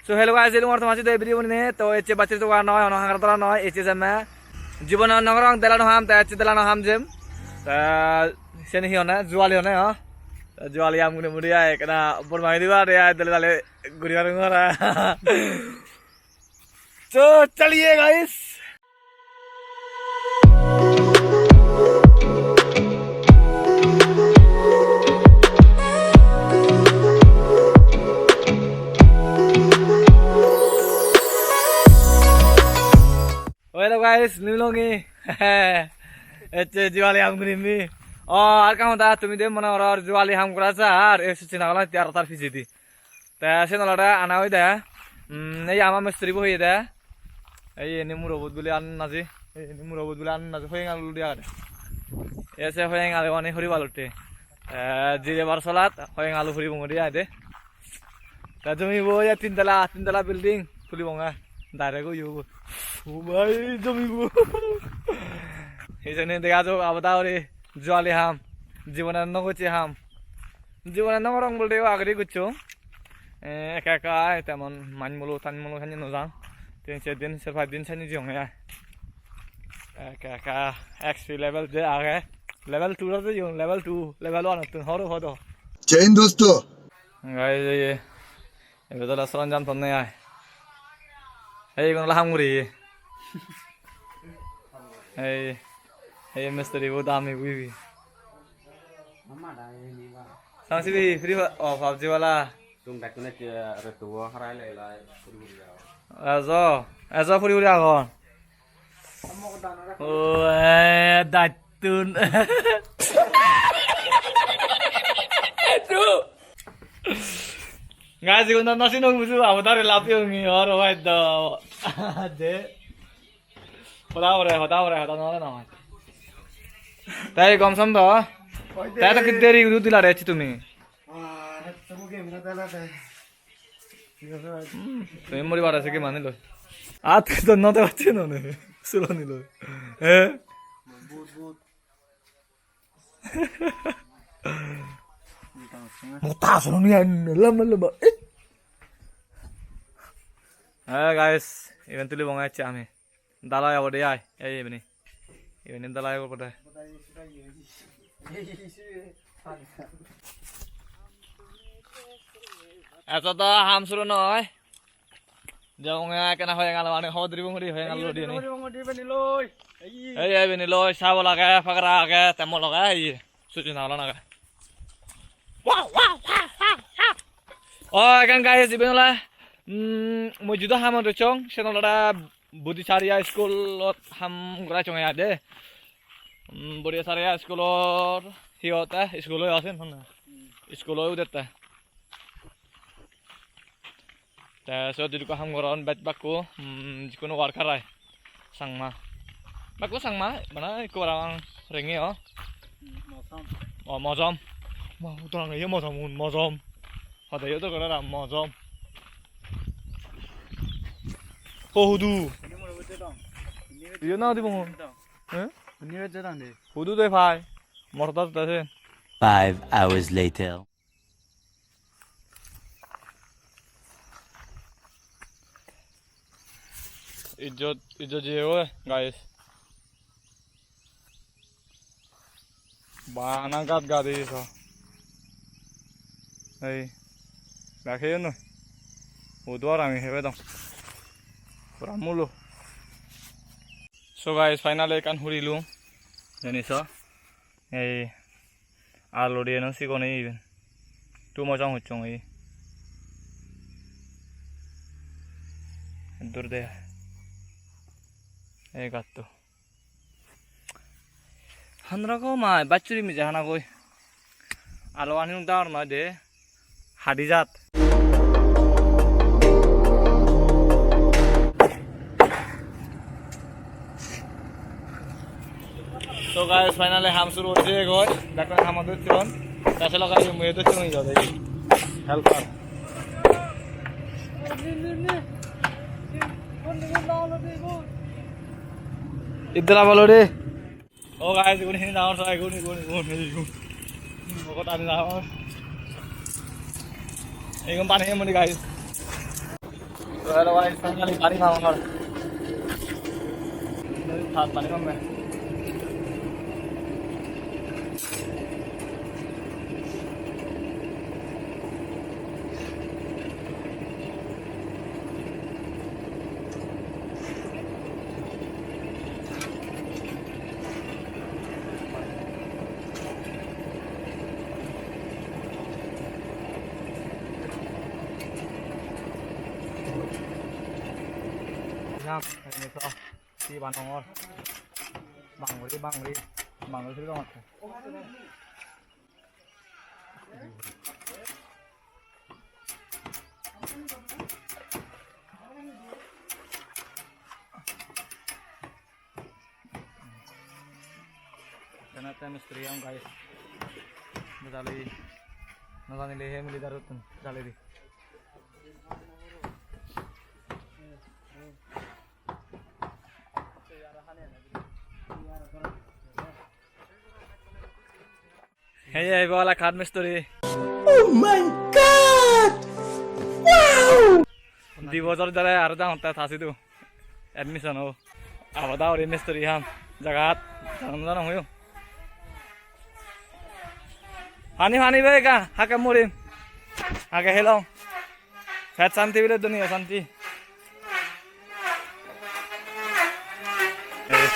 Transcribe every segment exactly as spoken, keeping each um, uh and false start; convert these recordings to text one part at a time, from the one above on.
So hello guys, elung or tomar side video boni ne, to ecche bacche to ar noi, hono hangar dora noi, ecche jemme. Jibone no gorong dela no ham, te ecche dela no ham jem. Ta seni hi honne, juali honne, ha? Ta juali ham guri muri ai, ekkena bor magi diba re ai, dele dale guri arung ora. So, chaliye guys. Oh, hello guys, new longi. Ecche juali ham gurim mi. Oh, ar kamu da tumi de mone goror juali ham gora jar, e suchina gola tiar tar pijedi. Te siyen olode ana oide, mm, ei ama mistiri bo hoyede. Ei indi murobot bile an naji, ei indi murobot bile an naji, hoyeng alu ludi agede. Ei se hoyeng alu ani huri balotte. Te jirebar solat hoyeng alu huri bongodi aide. Te jomibo ei tin tala, tin tala building tulibonge. Direct oyo bo. O bhai, jomibo. Hijeni dega jok abada ori juali ham. Jibone no gocche ham. Jibone no gorong bolte o aguri gocchong. Eh, ekka ekka ai, temon maj mulo, tan mulo sanne no jang. Tin ser din, ser pach din sanne jeyonge ai. Ekka ekka X P level je age. Level two ot jeyong, level two, level one ottun horo hodo. Jai Hind dosto. Guys, ei, ei, ibet ole soronjam tonney ai. Ei, igun ole ham guri. Ei, ei, mistiri bo dami bo ibe. Sang sibe free fa-, oh, PUBG wala. Tum bekkune ke re tu harai le lai puri puri agon. Ejo, ejo puri puri agon. O, eh, dattun. Guys, igun do no sinong buju, abo dare lapiyongi, or, oh, ekdom. De. Hoda hore, hoda hore, hoda no hore no. Tai gom som do. Tai to ki deri udu dilare echi tumi. Hmm, tumi mori bara se ki mani loi. At to no te bacche no ne. Sulo ni loi. Eh? Mota sulo ni an lama lama. Eh? Eh, guys, iben tuli bonga ecche ami. Dalai obode ai, ei ibeni. Ibeni dalai obode. Eto do ham suru noi. Jong ekkena hoyeng alu ani hobor diri bongori hoyeng alu diyeni. Ei, ei, ibeni loi, sabol age, pagara age, temol age, ei, sujuna olan age. O, ekkan guys, iben ole, mm, mui judo hamot dossong, sen olode Bodhichariya school-ot ham gora chonge ade. Mm, Bodhichariya school-or hi hotte, school-o asen honna. School-o udette. Te siyot jidukko ham goron bej bakko, mm, jikkuno worker ai. Changma. Bakko Changma, bana ikko parapang renge o. O, mojom. Ma, utorang ye mojom, un mojom. Hode yo dogor ara mojom. Ho hudu. Iyo na dibo hon. Eh? Hudu de pai. Morot de sen. Five hours later. Ijjot, ijjot jeyegoi, guys. Bana gat gat ei so. Ei, rakhe no. Udu ar ami hebe dong. Pura mulo. So guys, finally ekkan hurilung. Jani so. Ei, alu diye no sigon oye iben. Tumo jong huchchong oye. Dur de. Ei gatto. Han rokom ai, bachchuri mije hana goi. Alu ani dangor noi de. Hadijat. So guys, finally ham suru hoye goi. Bekkun ham dutton. Tase logai mui dutton jode. Helper. Idra bolo re. O guys, igun hini dangor sa, igun, igun, igun, igun. Bokot ani dangor. Igun pani hemoni, guys. Hello guys, finally pani pangor. Bhat pani pamme. Hi banongor? Bangori, bangori, bangori suri dongotte. Eyan ekkan mistiri agon, guys. Jali, no janile he military-tun jali di. Hey, hey, bola khat mistiri. Oh my God! Wow! Di bojor dhore aro dangor ta sidu. Admission o. Abada ori mistiri ham. Jagat. Jano jano hoyo. Pani, pani be ka, hake murim. Hake helong. Pet santi bile duniya santi. Eh.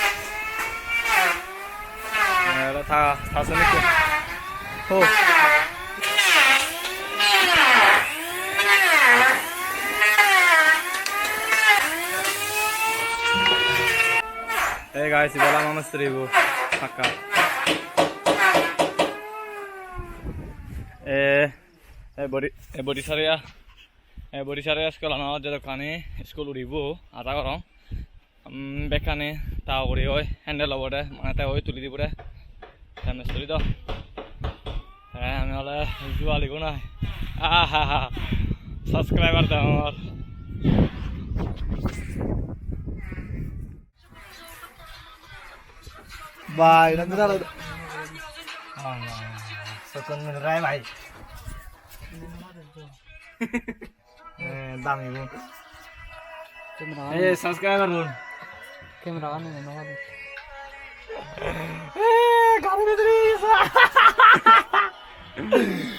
Eh, ta, ta suni ko. Ho. Hey guys, ibe oley ama mistiri bo. Pakka. Eh, eh, Bodi-, eh, Bodhisaria. Eh, Bodhisaria school ano jedokkani school uribo, aja gorong. Um, bekkani ta ugure oi handle obode, mane te oi tuli dibode. Te mistiri do. Te ami ole jualigun ai. Ahaha. Subscriber dangor. Bhai, nanti tahu. Sokon menrai bhai. Eh, dami bu. Camera on. Eh, subscriber bun. Camera on, no, no. Eh, gari bidire.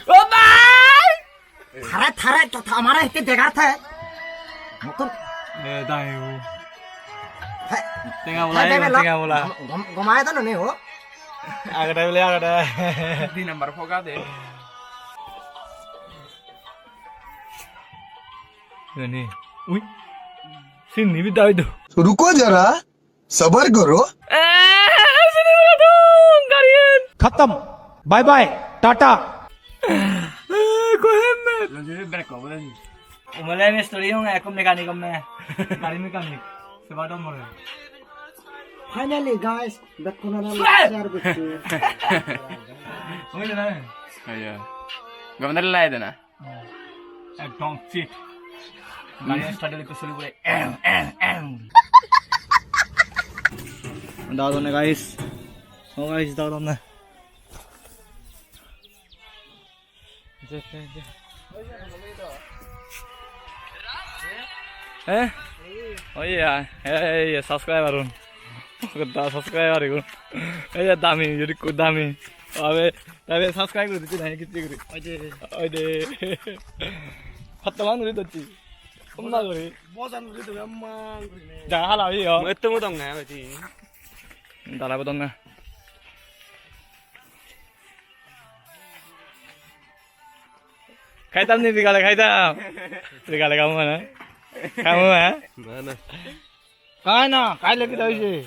Oh my! Thare, thare, to, to, amare hitte degar the. Motun. Eh, dai bu. He. Tenga bola, he, he, he, tenga bola. Gom-, gom-, gomai to nune ho. Agede bile agede. Di number phoga de. Ini. Ui. Sini bidai do. Ruko jara. Sabar karo. खत्म। Bye bye. Tata. Umale mistiri ong, ekko mechanic omme. Gari mechanic. Seba do more. Finally, guys, bekkunore share gocchi. Oi na. Ayo. Gomdar lai dena. Ekdom fit. Gari start dile to suri pore. Em, em, em. Daw done, guys. Oh, guys, daw done. Eh? Oh iya, eh, iya, subscriber un. Da subscriber igun. Ei je dami, yuri ku dami. Abe, tabe subscribe guri dicchi nahi kitti guri. Oi de. Oi de. Hatta man guri docchi. Umma guri. Bojan guri de amma guri ne. Ja hala oi yo. Mo etto mo dong na oi ti. Dala bodong na. Kaitam ni bigale kaitam. Bigale kamu mana? Kamu, ha? Na, na. Kai na, kai lagi tau isi.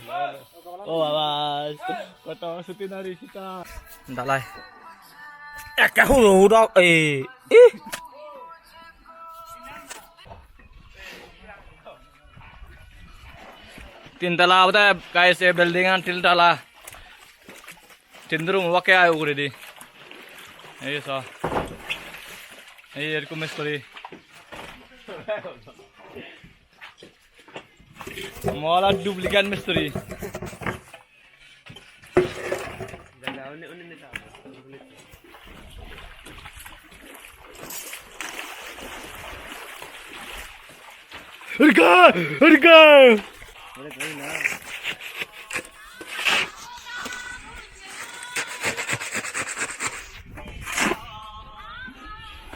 Oh, baba. Koto suti nari kita. Dalai. Ekka huro huro, eh. Ih. Tin tala obode, guys, ei building an tin tala. Tin room obakke ai uguredi. Ei so. Ei erokom mistiri. Mola duplicate mistiri. Hurka! Hurka!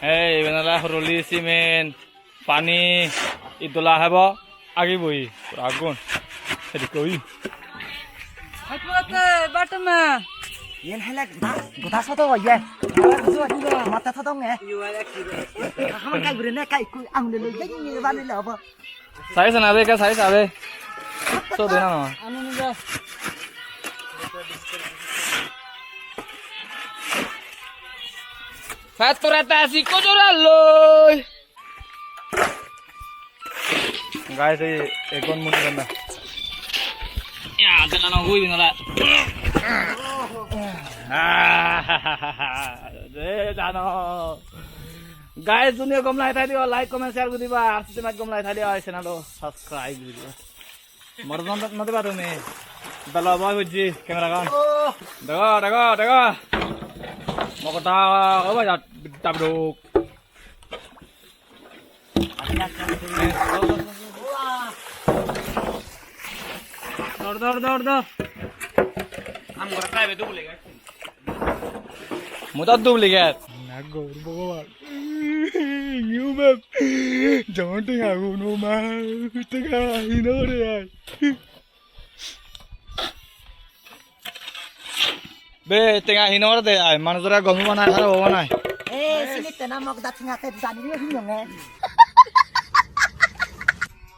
Hey, iben ole horoli, cement, pani, idola hebo, agi boi, pura agun. Sedokke oye. Hai, pura te, bottom-e. Yen hele goda, goda sodo ye. Mata sodong e. Haman kai guri ne kai ku angule lo ye ye bani lo bo. Size na be, ekka size abe. So de na no. Anu ni ja. Fattura ta si ko jora loi. Guys, ei egon muni ganda. Ya, de na no hui na. De jano. Guys, junior gom lage thai diba, like, comment, share guri diba, ar sisemaj gom lage thai diba, channel-o subscribe guri diba. Mor jon no diba tumi. Belo boy bujji, camera gan. Dego, dego, dego. Mokota, o bhai, jat, tabduk. Dor, dor, dor, dor. Am gora kaibe dubule gai. Mui do duplicate. Na gaur Bhogoban. Human. Jemon tenga guno ma. Tenga hino re ai. Be, tenga hino re de ai. Manujore gom obo nai, harap obo nai. Eh, sini tena mok da tenga te jani ni hino nge.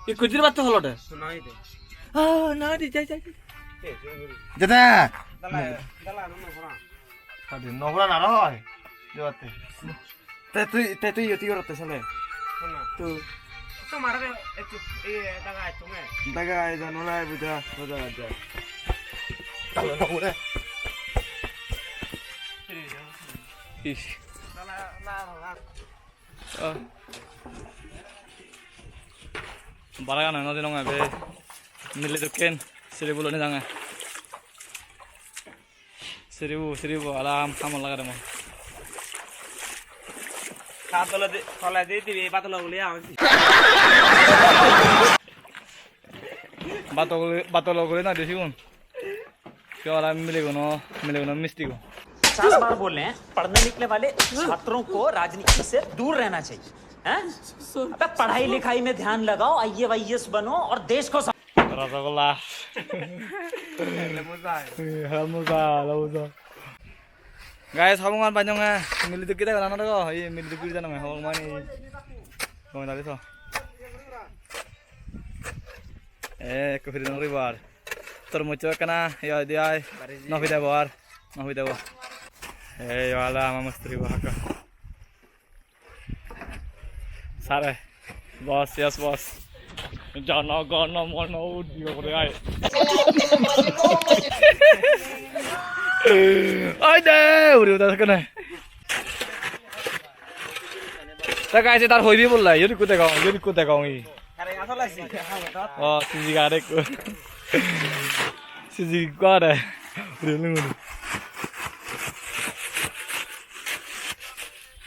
Ikko jir batte holo de. Sunai de. Ah, na di, jai, jai. Jede. Dala, dala, no, no, no. Hadi, no, no, no, no, hoi. Jawate. Te tui, te tui yoti gorotte sale. Honna. Tu. Tomar ekku, eh, daga ekku me. Daga ai jano lai buja, buja, buja. Talo no ure. Ish. Dala, la, la, la. Oh. Baragan no dinong ebe. Mili dokken, siri buloni jange. Siribu, siribu, alam, hamon lagade mo. Ta tole di, tole di, dibi, ba tole guli agon. Ba tole, ba tole guli na disigun. Kyo ala mile guno, mile guno misti go. पचास बार बोल रहे हैं, पढ़ने निकले वाले छात्रों को राजनीति से दूर रहना चाहिए, हैं? अबे पढ़ाई लिखाई में ध्यान लगाओ, आईएएस बनो और देश को Rasagolla. Ramusa, ramusa. Guys, habongan banyonge, mili dukki degong na degong? Ei mili dukki degong, habong mani. Gome dali so. Eh, ekko piri nang ribar. Tor muccho ekkana, yo di ai. No pidebo ar. No pidebo. Ei wala ama mistri bo hakka. Sare. Boss, yes, boss. Jono gono mono udio kore ai. Ai de, uri uda kene. Ta guys, tar hoibi bolla, yori kute gong, yori kute gong i. Oh, siji gare ko. Siji gare. Uri lungun.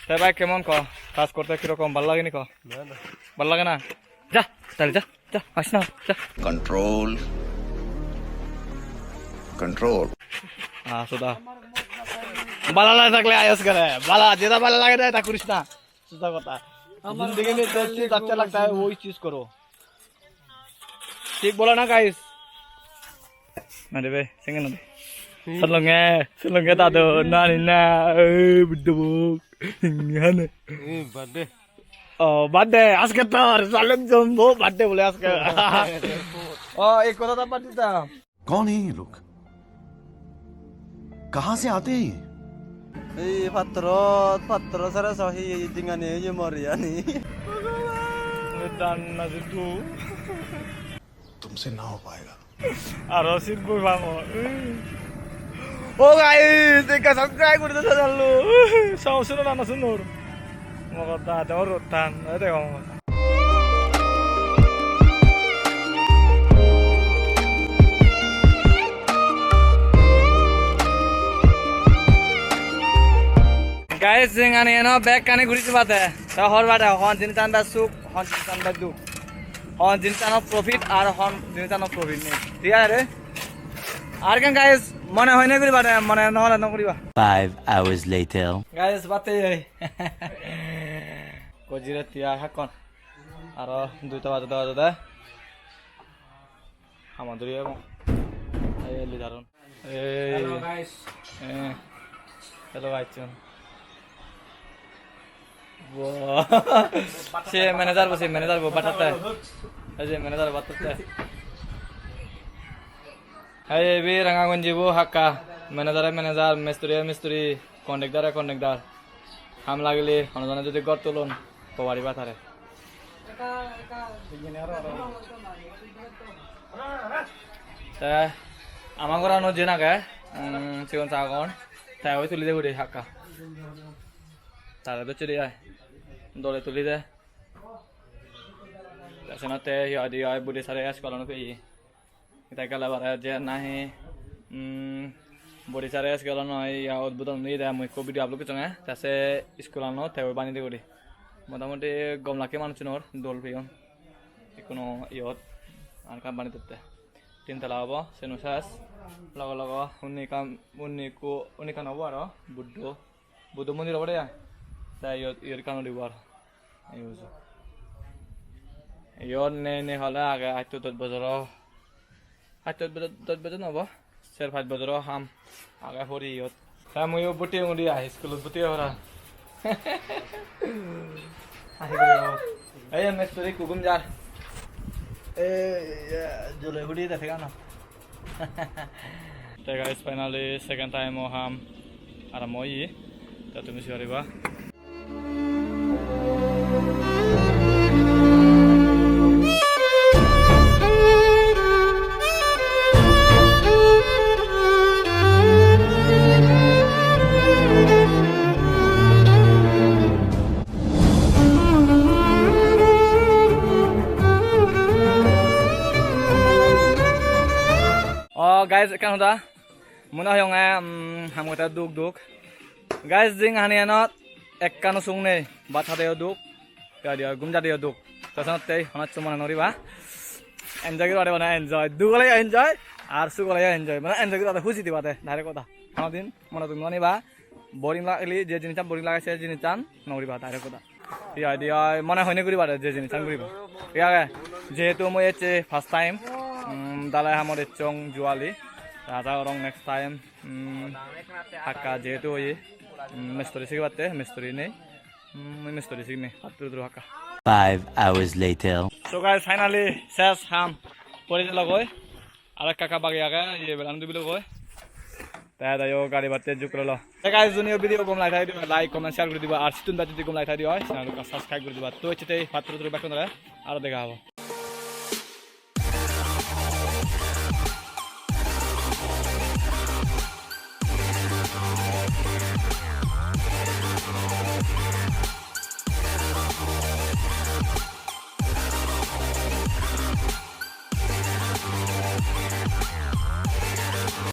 Te bhai, kemon ko? Kaj korte kirokom? Bhal lage ni ko? Na, na. Bhal lage na? Ja, tale ja, ja, ais na, ja. Control. Control. Ah, suda. Bhal lage thakle ayos kore. Bhal, jeta bhal lage de, eta korish na. Suda kotha. Zindagi mein jo cheez accha lagta hai, wohi cheez karo. Thik bola na, guys? Na de be, senge na de. Hmm. Salonge, salonge dadu, na ni na, eh, buddo buk. Hane. Eh, birthday. Oh, birthday, ajke tor, salon jombo, birthday bole ajke. Oh, ei kotha ta birthday ta. कौन है ये लोग? कहाँ से आते हैं ये? Ei pattorot, pattorot sare so hi, hi jingani, hi mori ani. Dan na situ. तुमसे ना हो पाएगा। Aro sit boi bango. Oh guys, ekka subscribe guri do channel lo. Sao suno na na sunor. Mogoda dor tan, ei degong. Guys, jingani eno bekkani guri dibade. Ta hor bade hon jinis an ba suk, hon jinis an ba duk. Hon jinisano profit ar hon jinisano profit nei. Thik age re? Ar ekkan guys, mone hoy nei guriba de, mone no hole no guriba. Five hours later. Guys, batte ei. Gojire tiya hakkon. Aro duita bajede bajede. Hama duri ebong. Ei leader un. Ei. Hello, guys. Eh. Hello, guys. Wow. Se manager bo, se manager bo, batatte. Ei je manager batatte. Ei, ibe Rangagunji bo hakka. Manager e manager, mistri e mistri, contractor e contractor. Ham lagile, hono jone jodi ghor tulon, to pariba tare. Te ama gorano jen age, um, sigon sagon, te oi tuli de guri hakka. Tare docche de ai. Dole tuli de. Te senotte hi hoide oi, Budi sare school-ano peye. Ita gele bare je nahi, um, Bodi sare school-ano iya udbodon oye de, mui ekko video upload gocchonge. Te se school-ano te oi baneye de guri. Motamuti gom lakke manuchunor dol peyon. Ekkuno iyot ar ekkan baney dette. Tin tala obo, seno ses. Logo logo undi ekkan, undi ekko, undi ekkan obo aro Buddho. Buddho mondir obode ai. Te iyot, iyot ekkan udi bar. Ei uju. Iyot nei nei hole age atto dos bojoro. Atto dos bojor no obo. Ser pach bojoro ham age pori iyot. Te mui o bhorti ong udi ai, iskulot bhorti ora. Ei mistiri hugum jar. Ei, jole hudi de thik age na. Te guys, finally second time o ham arambo oye. Te tumi sei pariba. O guys, ekkan hoda. Mone hoyonge, um, ham gotte duk duk. Guys, jing hani enot ekkano sung nei. Bhat hadeyo duk, gum jadeyo duk. To senotte hono hissu mone no guriba. Enjoy guriba de, mane enjoy. Duk oleyo enjoy, ar suk oleyo enjoy. Mane enjoy guriba de, huji diba de, direct hoda. Hono din mone duk no niba. Boring lagile, je jinissan boring lage, se jinissan no guriba, direct hoda. Hi hoide oi, mone hoine guriba de, je jinissan guriba. Thik age? Jehetu mui ecche first time, um, dalai hamot ecchong juali. Aja gorong next time, um, hakka jehetu oye, um, mistiri sigibatte, mistiri nei. Um, mui mistiri sigim, patturu turu hakka. Five hours later. So guys, finally ses ham pori gelogoi. Aro ekka ekka bagi age, iye belan dubilogoi. Te dayo gari batte juk lolo. Te guys, junior video gom lage thai diba, like, comment, share guri diba, ar sittun bej jodi gom lage thai diba, channel-an subscribe guri diba. To ecche te patturu turu bekkun ore, aro dega obo.